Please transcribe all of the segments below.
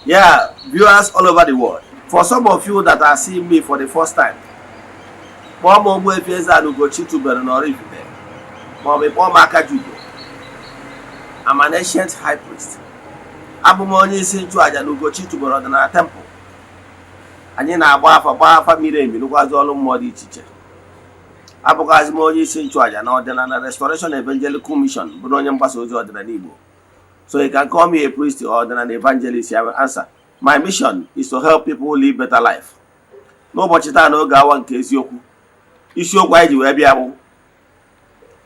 Yeah, viewers all over the world. For some of you that are seeing me for the first time, kpọọ m Ogbuefi Eze-Ana Ugochi tubelu n'Oraifite maọbụ kpọọ m Akajiugo. I'm an ancient high priest. Abụ m onye isi nchụaja na Ugochi tubelu ọdịnala temple. Anyị na-agba afa, gbaa afa miri emi, rụkwazi ọrụ mmụọ dị iche iche. Abụkwazị m onye isi nchụaja na Ọdịnala Restoration Evangelical Mission, bụrụ onye mgbasa ozi ọdịnala Igbo. So you can call me a priest or an evangelist, I will answer. My mission is to help people live better life. N'ụbọchị taa, n'oge awa nke eziokwu, isiokwu anyị ji wee bịa bụ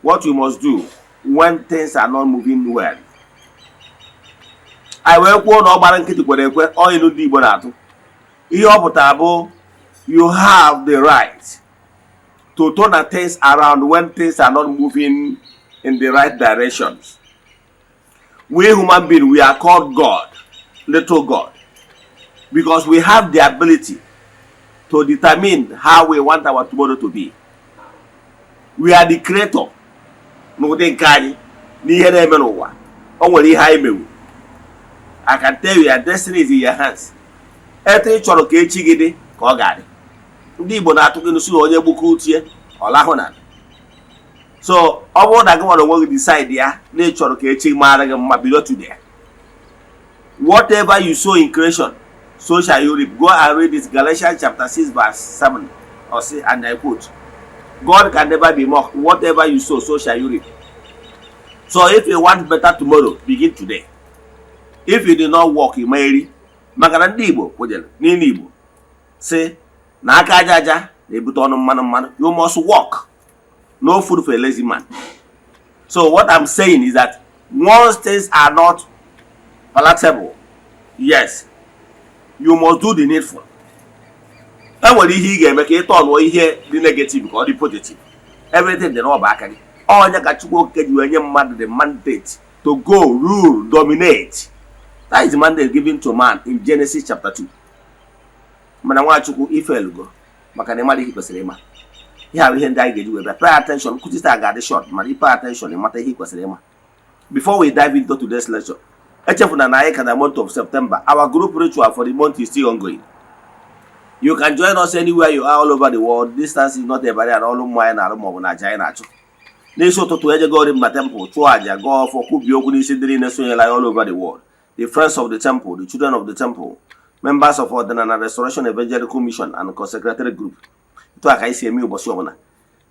what you must do when things are not moving well. Anyị wee kwuo na ọ gbara nkịtị kwere ekwe ọ ilu ndị Igbo na-atụ. Ihe ọ pụtara bụ you have the right to turn things around when things are not moving in the right directions. We human beings, we are called God, little God, because we have the ability to determine how we want our tomorrow to be. We are the creator n'ụdị nke anyị n'ihe na-eme n'ụwa. O nwere ihe anyị mewu. I can tell you, your destiny is in your hands. Etu ị chọrọ ka echi gị dị ka ọ ga-adị. Ndị Igbo na-atụ gị n'usu onye gbukọ utie ọ lahụ na. So ọ bụrụ na gị nwere onwe gị decide ya na ị chọrọ ka echi mara gị mma, bido today. Whatever you sow in creation, so shall you reap. Go and read it, Galatians chapter 6 verse 7 or say, and I quote, "God can never be mocked. Whatever you sow, so shall you reap." So if you want better tomorrow, begin today. If you do not work, ị ma eri, maka na ndị Igbo kwenyere n'ime Igbo si na aka aja aja na-ebute ọnụ mmanụ mmanụ. You must work. No food for a lazy man. So what I'm saying is that once things are not palatable, yes, you must do the needful. E nwere ihe ị ga-eme ka ị tọnụọ ihe dị negative ka ọ dị positive. Everything dị n'ọba aka gị. Onye ka Chukwu Okike ji wee nye mmadụ the mandate to go rule, dominate. That is the mandate given to man in Genesis chapter 2. Mana Nwachukwu ifelugo maka na ịmara ihe kwesịrị ịma. Ihe ahụ ihe ndị anyị ga-eji wee bịa. Pay attention, nkụzi taa ga-adị short, mana ị pay attention, ịmata ihe ị kwesịrị ịma. Before we dive into today's lecture, echefuna na anyị ka na month of September. Our group ritual for the month is still ongoing. You can join us anywhere you are all over the world. Distance is not a barrier. N'ọrụ mmụọ anyị na-arụ maọbụ na aja anyị na-achụ n'isi ụtụtụ, ejegori mba temple chụọ aja, gọọ ọfọ, kwubie okwu n'isi ndị niile sonyere anyị all over the world, the friends of the temple, the children of the temple, members of Ọdịnala Restoration Evangelical Mission and consecrated group. Etu a ka anyị si eme ụbọchị ọbụla.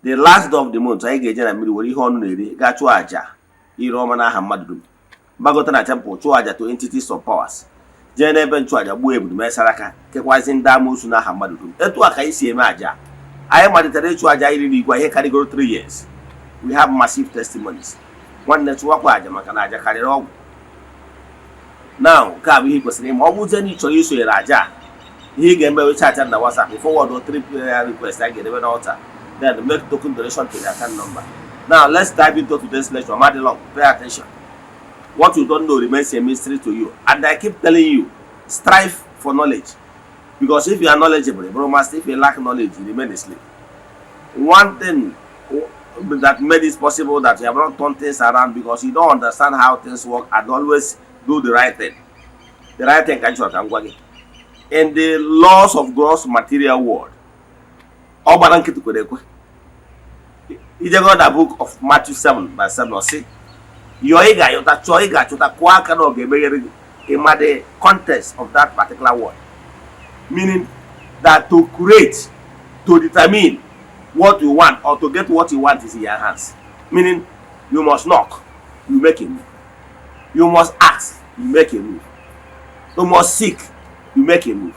The last day of the month, anyị ga-eje na mmiri were ihe ọnụ na-eri gaa chụọ aja ire ọma n'aha mmadụ dum, gbagote na temple chụọ aja to entities of powers, jee n'ebe nchụaja gbuo ebudu, mesara aka, kekwazi ndị amoosu n'aha mmadụ dum. Etu a ka anyị si eme aja. Anyị malitere ịchụ aja iri n'igwe ihe karịgoro 3 years. We have massive testimonies. Nwanne, chụwakwa aja maka na aja karịrị ọgwụ. Now, nke a bụ ihe ị kwesịrị ịma. Ọ bụzie na ị chọrọ isonyere aja a, ihe ị ga-eme wee chat na WhatsApp, forward three prayer request a ga-edebe n'altar, then make token donation to the account number. Now let's dive into today's lecture. Madị long, pay attention. What you don't know remains a mystery to you, and I keep telling you, strive for knowledge, because if you are knowledgeable, you master. If you lack knowledge, you remain asleep. One thing that made it possible that you have not turned things around, because you don't understand how things work and always do the right thing. The right thing ka m chọrọ ka m gwa gị. In the laws of gross material world, ọ gbara nkịtị kwere ekwe. Ijego na book of Matthew 7 verse 7, ọ sị, yọọ, ị ga-ayọta, chọọ, ị ga-achọta, kụọ aka na ọ ga-emeghere gị. Ịma the context of that particular word, meaning that to create, to determine what you want or to get what you want is in your hands, meaning you must knock, you make a move. You must ask, you make a move. You must seek, you make a move.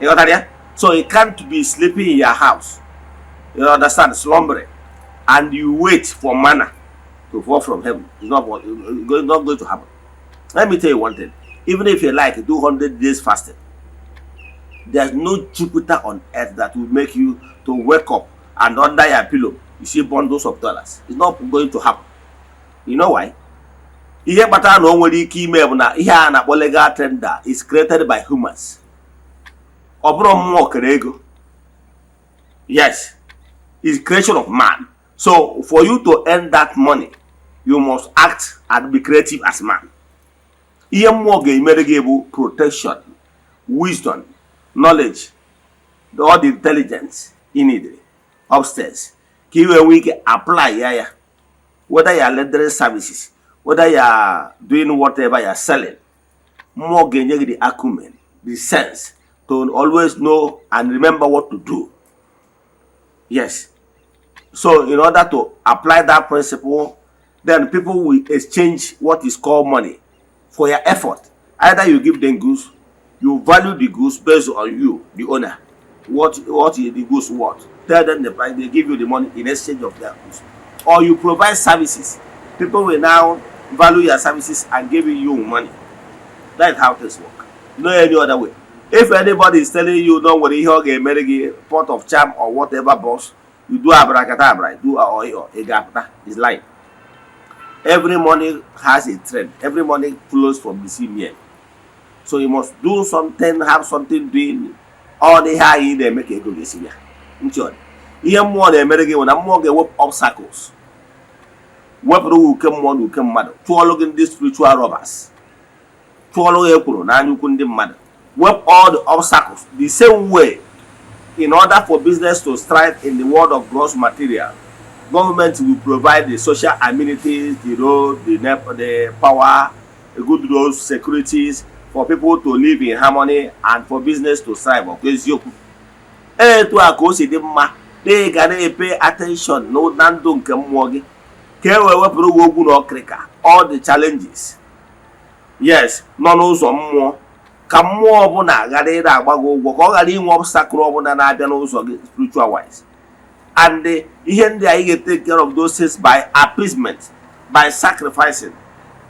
You got that? Yeah? So you can't be sleeping in your house, you understand, slumbering, and you wait for manna to fall from heaven. It's not going to happen. Let me tell you one thing. Even if you like do 100 days fasting, there's no Jupiter on earth that will make you to wake up and under your pillow you see bundles of dollars. It's not going to happen. You know why? Ihe kpatara na o nwere ike ime bụ na ihe a na-akpọ legal tender is created by humans. Ọ bụrụ mmụọ kere ego. Yes, is creation of man. So for you to earn that money, you must act and be creative as man. Ihe ị ga-eme bụ na ị ga-eje na mmiri, Ihe mmụọ ga-emere gị bụ protection, wisdom, knowledge, all the intelligence you need upstairs ka ị wee nwee ike apply ya, whether you are rendering services, whether you are doing whatever you are selling. Mmụọ ga-enye gị the acumen, the sense to always know and remember what to do. Yes, so in order to apply that principle, then people will exchange what is called money for your effort. Either you give them goods, you value the goods based on you, the owner, what is the goods worth. Tell them the price, they give you the money in exchange of their goods. Or you provide services, people will now value your services and give you money. That is how things work, no any other way. If anybody is telling you no nwere ihe ọ ga-emere gị, pot of charm or whatever box you do, abracadabra, do or ị ga-apụta, is lying. Every money has a trend. Every money flows from the same year. So you must do something, have something doing. Ọ dị ihe anyị na-eme ka ego ga-esi bịa. Ntị, ọ dị ihe mmụọ na-emere gị bụ na mmụọ ga-ewepụ obstacles, wepụrụ gị uke mmụọ na uke mmadụ, tụọlụ gị ndị spiritual robbers, tụọlụ gị ekwuru n'anya ukwu ndị mmadụ, wepụ all the obstacles. The same way, in order for business to thrive in the world of gross material, government will provide the social amenities, the road, the power, the good roads, securities for people to live in harmony and for business to thrive. Ọkwa eziokwu? Etu a ka o si dị mma na ị ga na-epay attention na ndụ nke mmụọ gị ka e wee wepụrụ gị ogwu na ọkịrịka, all the challenges, yes, nọ n'ụzọ mmụọ, ka mmụọ ọbụla ghara ịda agba gị ụgwọ, ka ọ ghara inwe obstacle ọbụla na-abịa n'ụzọ gị spiritual wise. And ihe ndị anyị ga-take care of those things by appeasement, by sacrificing,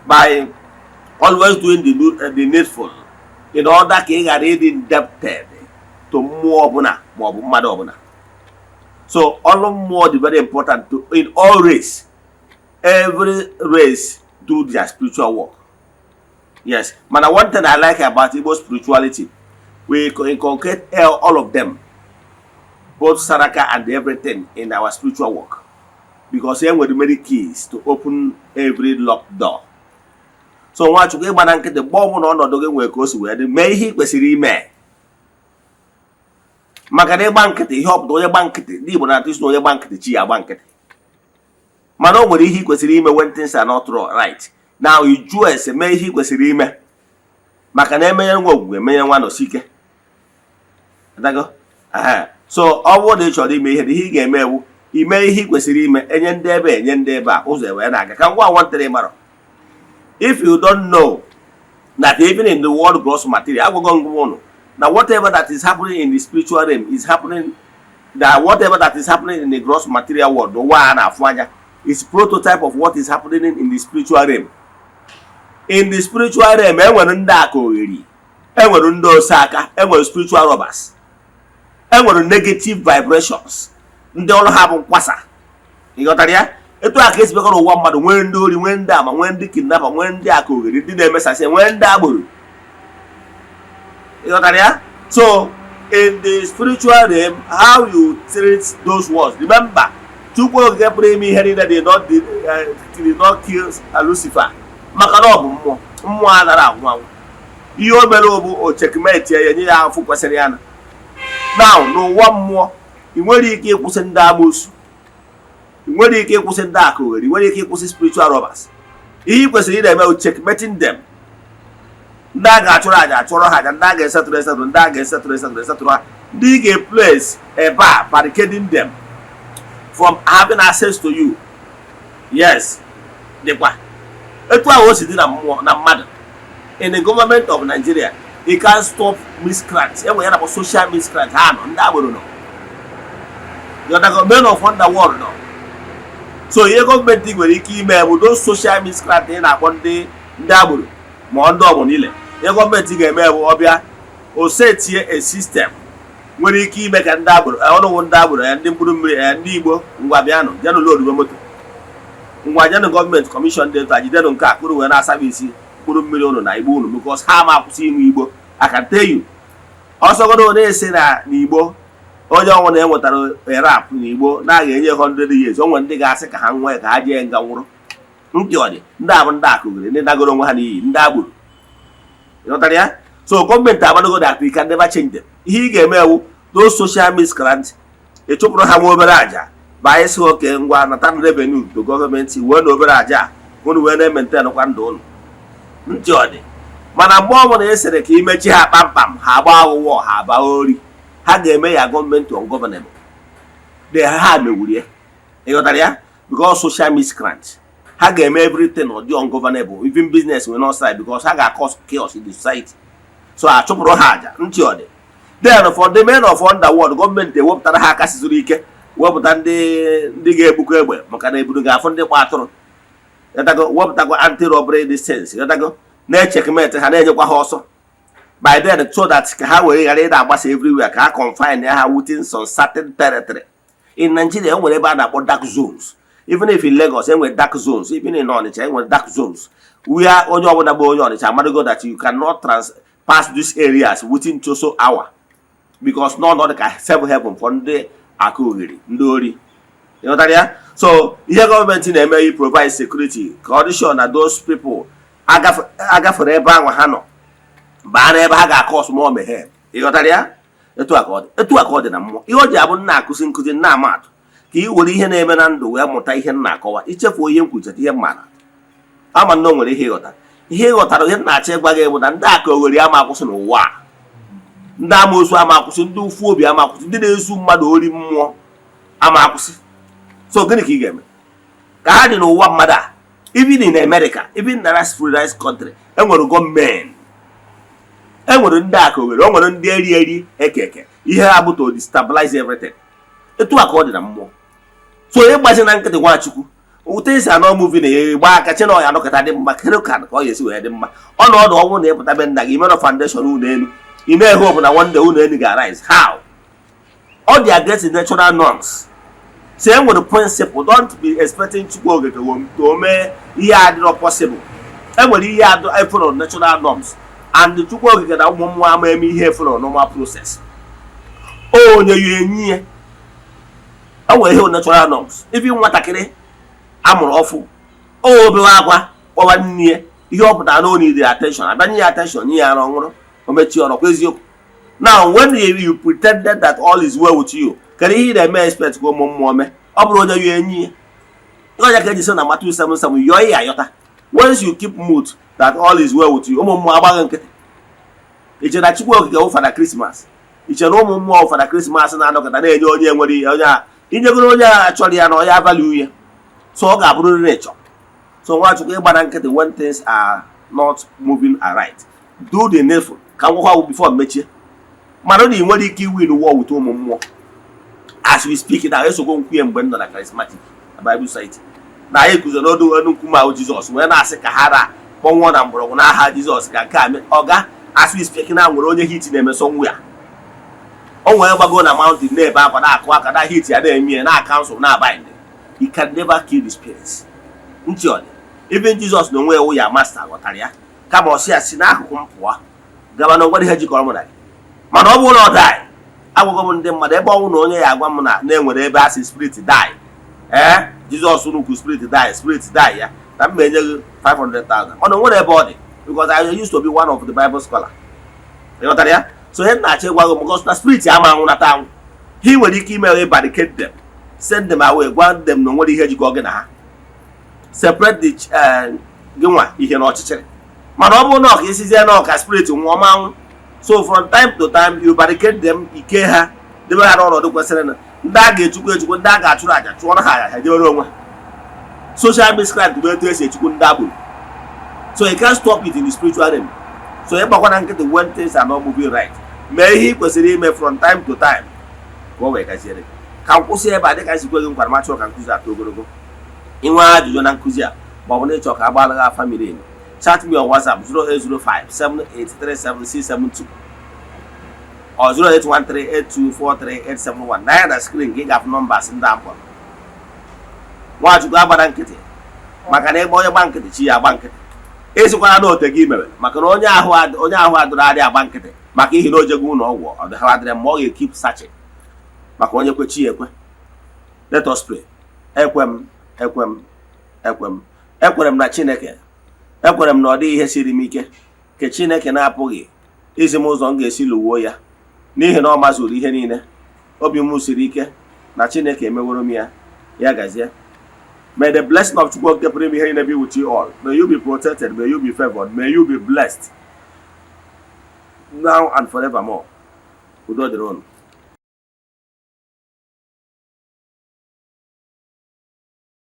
by always doing the needful in order ka ị ghara ịdị indebted to mmụọ ọbụla maọbụ mmadụ ọbụla. So ọrụ mmụọ dị very important to in all race. Every race do their spiritual work, yes. Mana one thing I like about Igbo spirituality, we inculcate all of them, both saraka and everything, in our spiritual work, because e nwere many keys to open every locked door. So Nwachukwu, ịgba na nkịtị mgbe ọbụla ọnọdụ gị nwere ka o si wee dị, mee ihe ị kwesịrị ime, maka na ịgba nkịtị, ihe ọpụta onye gba nkịtị, ndị Igbo na-atụ isi na onye gba nkịtị, chi ya agba nkịtị. Mana o nwere ihe ị kwesịrị ime when things are not right now. You jụọ ese, mee ihe ị kwesịrị ime, maka na emenye nwa ogwugwe, emenye nwa nọsike. Adago? Ehe. So ọ bụrụ na ị chọrọ ime ihe, ihe ị ga-eme ewu ime ihe ị kwesịrị ime, enye ndị ebe, enye ndị ebe a ụzọ wee na-aga. Ka ngwa nwantịrị mara, if you don't know that even in the world gross material, agwago ngwa ụnụ na whatever that is happening in the spiritual realm is happening, that whatever that is happening in the gross material world, ụwa a na-afụ anya, is prototype of what is happening in the spiritual realm. In the spiritual realm, enwere ndị aka ogheri, enwere ndị oseaka, enwere spiritual robbers, enwere negative vibrations, ndị ọrụ ha bụ nkwasa. Ị ghọtara ya? Etu a ka esi bịakọrọ ụwa mmadụ nwee ndị ori, nwee ndị ama, nwee ndị kidnapper, nwee ndị aka ogheri, ndị na-emesasị, nwee ndị agboro. Ị ghọtara ya? So in the spiritual realm, how you treat those ones, remember, Chukwu Okike pụrụ ime ihe niile did not kill Lucifer, maka na ọ bụ mmụọ. Mmụọ anaghị anwụ anwụ. Ihe o mere bụ o checkmate ya, nye ya afụ kwesịrị ya. Na now, n'ụwa mmụọ, ị nwere ike ịkwụsị ndị amoosu, ị nwere ike ịkwụsị ndị aka oghere, ị nwere ike ịkwụsị spiritual robbers. Ihe ị kwesịrị ị na-eme bụ checkmating them. Ndị a ga-achụrụ aja, achụrụ ha aja. Ndị a ga-esetụrụ, esetụrụ. Ndị a ga-esetụrụ, esetụrụ, esetụrụ ha. Ndị ị ga-place ebe a, barricading them from having access to you. Yes, dịkwa etu ahụ o si dị na mmụọ na mmadụ. In the government of Nigeria, you can't stop miscreants. Enwere ya na social miscreants, ha nọ, ndị agboro nọ, the men of underworld nọ. So ihe gọọmenti nwere ike ime bụ those social miscreants ị na-akpọ ndị agboro ma ọ ndị ọgbọ niile, ihe gọọmenti ga-eme bụ ọbịa o setie a system nwere ike ime ka ndị agboro, ọnụwụ ndị agboro ya, ndị mkpụrụ mmiri ya, ndị Igbo, ngwa bịanụ, jenụ load moto, ngwa jenụ gọọmenti commission dị etu a, jidenụ nke a kpụrụ wee na-aservice mkpụrụ mmiri ụnụ na igbo ụnụ, because ha ma akwụsị ịṅụ igbo. I can tell you, ọsọgodo na-esi na n'igbo, onye ọnwụ na enwetara rap n'igbo na-aga enye 100 years, o nwere ndị ga-asị ka ha nwee, ka ha jee nga nwụrụ. Ntị, ọ dị ndị a bụ ndị akụgiri, ndị nagoro onwe ha n'iyi, ndị agboro. Ịghọtara ya? So gọọmenti agbadogo that you can never change them. Ihe ị ga-eme ewu those social miscreants, ị chụpụrụ ha nwa obere aja ba isi oke ngwa nata revenue to gọọmenti wee na obere aja a unu wee na-emaintain kwa ndụ unu. Ntị ọ dị, mana mgbe ọbụla e sịrị ka imechi ha kpamkpam, ha agba aghụghọ, ha aba ori, ha ga-eme ya gọọmenti ungovernable. De ha mewuru ya. Ịghọtara ya? Because social miscreants, ha ga-eme everything ọ dị ungovernable. Even business will not start because ha ga-cause chaos in the society. So a chụpụrụ ha aja. Ntị ọ dị. Then for the men of underworld, gọọmenti ewepụtara ha aka sizuru ike, wepụta ndị ga-egbukọ egbe maka na eburu ga-afụ ndị gba atụrụ. Ghọtago? Wepụtakwa anti-robbery distance. Ghọtago? Na-echeckmate ha, na-enyekwa ha ọsọ by then, so that ka ha were ghara ịda agbasa everywhere, ka ha confine ha within some certain territory. In Nigeria, e nwere ebe a na-akpọ dark zones. Even if in Lagos, enwere dark zones. Even in Onitsha, enwere dark zones where onye ọbụla bụ onye Onitsha amarago that you cannot trans pass these areas within so so hour, because n'ọnọdụ ka seven heaven for ndị aka oghere, ndị ori. Ịghọtara ya? So ihe gọọmenti na-eme i provide security ka ọ dị sure na those people agafere ebe ahụ ha nọ baa n'ebe ha ga-akọ small mayhem. Ịghọtara ya? Etu a ka ọ dị, etu a ka ọ dị na mmụọ. Ihe o ji abụ nna akụzi nkụzi nna ama atụ ka ị were ihe na-eme na ndụ wee mụta ihe m na-akọwa. Ichefuo ihe m kwucheta ihe m mara ama na o nwere ihe ịghọta. Ihe ịghọtara, ihe m na-achọ ịgwa gị bụ na ndị aka ogheri ama akwụsị n'ụwa a. Ndị amoosu ama akwụsị, ndị ụfụ obi ama akwụsị, ndị na-ezu mmadụ ori mmụọ ama akwụsị. So gịnị ka ị ga-eme ka ha dị n'ụwa mmadụ a? Even in America, even na civilized country, enwere gọọmenti, enwere ndị aka oghere, o nwere ndị eri eri eke eke ihe ha bụ to destabilize everything. Etu a ka ọ dị na mmụọ. So ịgbazi na nkịtị, Nwachukwu, ụtụ esi anọ movie na ya gba aka che na ọ ya anọkọta dị mma. Kedu ka ọ ga-esi wee dị mma? Ọnọdụ ọnwụ na ịpụta be nna gị, imerọ foundation ụlọ elu, ị na-ehe hope na one day ụlọ elu ga-arise. How? Ọ dị against the natural norms. So e nwere principle. Don't be expecting Chukwu Okike ka o mee ihe adịrọ possible. E nwere ihe adụ follow natural norms, and Chukwu Okike na ụmụ mmụọ ama eme ihe follow normal process. Onye ya enyi ya, o nwere ihe natural norms. Even nwatakịrị amụrụ ọfụ, o obewe akwa kpọwa nne ya, ihe ọ pụtara na o need attention. Abịanye ya attention, nye ya ara ọṅụrụ, o mechie ọnọkwa. Eziokwu. Now, when you pretended that all is well with you, kedu ihe ị na-eme expect ka ụmụ mmụọ mee? Ọ bụrụ onye ya enyi ya, onye ka eji sị na Matthew 7:7, yọọ ya ayọta. Once you keep mute that all is well with you, ụmụ mmụọ agbaghị nkịtị. Iche na Chukwu Okike wụ Fada Christmas? Iche na ụmụ mmụọ Fada Christmas na-anọkọta na-enye onye nwere ihe, onye a inyegoro, onye a chọrọ ya na onye abalị uye? So ọ ga-abụrịrị ịchọ. So Nwachukwu, ịgbara nkịtị when things are not moving aright, do the needful. Ka ngwakwa before mechie, mana na ị nwere ike iwin war with ụmụ mmụọ as we speak now. Esogbo nkwuye mgbe m nọ na Charismatic na Bible Society na anyị guzo n'ọdụ elu nkume ahụ Jizọs wee na-asị ka ha ra kpọnwụọ na mgbọrọgwụ n'aha Jizọs ka nke a mee. Ọga, as we speak na nwere onye hit na-eme somewhere. O nwere gbago na mountain na-ebe akwa, na-akụ aka na hit ya, na-eme ya na counsel na bind. You can never kill the spirits. Ntị ọ dị. Even Jizọs na onwe ya wụ ya master ghọtara ya, kama ọ sị ya si n'akụkụ m pụọ gaba na onwere ihe jikọrọ mụ na gị. Mana ọ bụrụ na ọ die, agwago m ndị mmadụ ebe ọ bụrụ na onye ya agwa m na na-enwere ebe a sị spirit die, ee, Jizọs nnukwu spirit die, spirit die ya na m enye gị 500,000. Mana o nwere ebe ọ dị, because I used to be one of the Bible scholar. Ịghọtara ya? So ihe m na-achọ ịgwa gị, because na spirit ama anwụnata anwụ, ha nwere ike ime barricade them, send them away, gwa them na onwere ihe jikọ gị na ha, separate the gị nwa ihe na ọchịchịrị. Mana ọ bụrụ na ọka isizie na ọka spirit nwụọ ma anwụ. So from time to time you barricade them, ike ha, debe ha n'ọnọdụ kwesịrị na ndị a ga-echukwu echukwu, ndị a ga-achụrụ aja, chụọrọ ha aja, ha jewere onwe ha. Social miscreant bụ etu esi echukwu ndị agboro, so you can't stop it in the spiritual realm. So ịgbakwa na nkịtị when things are not moving right, mee ihe ị kwesịrị ime from time to time ka o wee gaziere. Ka m kwụsị ebe a. Dịka nsi kwe gị nkwara, ma chọrọ ka nkụzi atọ ogologo. Inwe ajụjụ na nkụzi a, ma ọ bụ na ịchọ ka agbaala gị afa miri emi, chat me on WhatsApp 0805 7837672 or 08138243871. Na ya na screen ka ị ga-afụ numbers ndị a mkpọrọ. Nwachukwu, agbara nkịtị, maka na ịgba onye gba nkịtị, chi ya agba nkịtị. Esikwara na ote gị mere maka na onye ahụ adịrị adị agba nkịtị maka ihi na o jego ụlọ ọgwụ, ọ dịghara adịrị ma ọ ga-ekeep searching maka onye kwe chi ya ekwe. Let us pray. Ekwe m, ekwe m, ekwe m, ekwere m na Chineke. Ekwere m na ọ dịghị ihe siri m ike. Nke Chineke na-apụghị izi m ụzọ m ga-esi lụwuo ya, n'ihi na ọ mazuru ihe niile. Obi m siri ike na Chineke emeworo m ya. Ya gazie. May the blessing of Chukwu Okike pụrụ ime ihe niile be with you all. May you be protected, may you be favored, may you be blessed now and forevermore. Udo dịrị unu.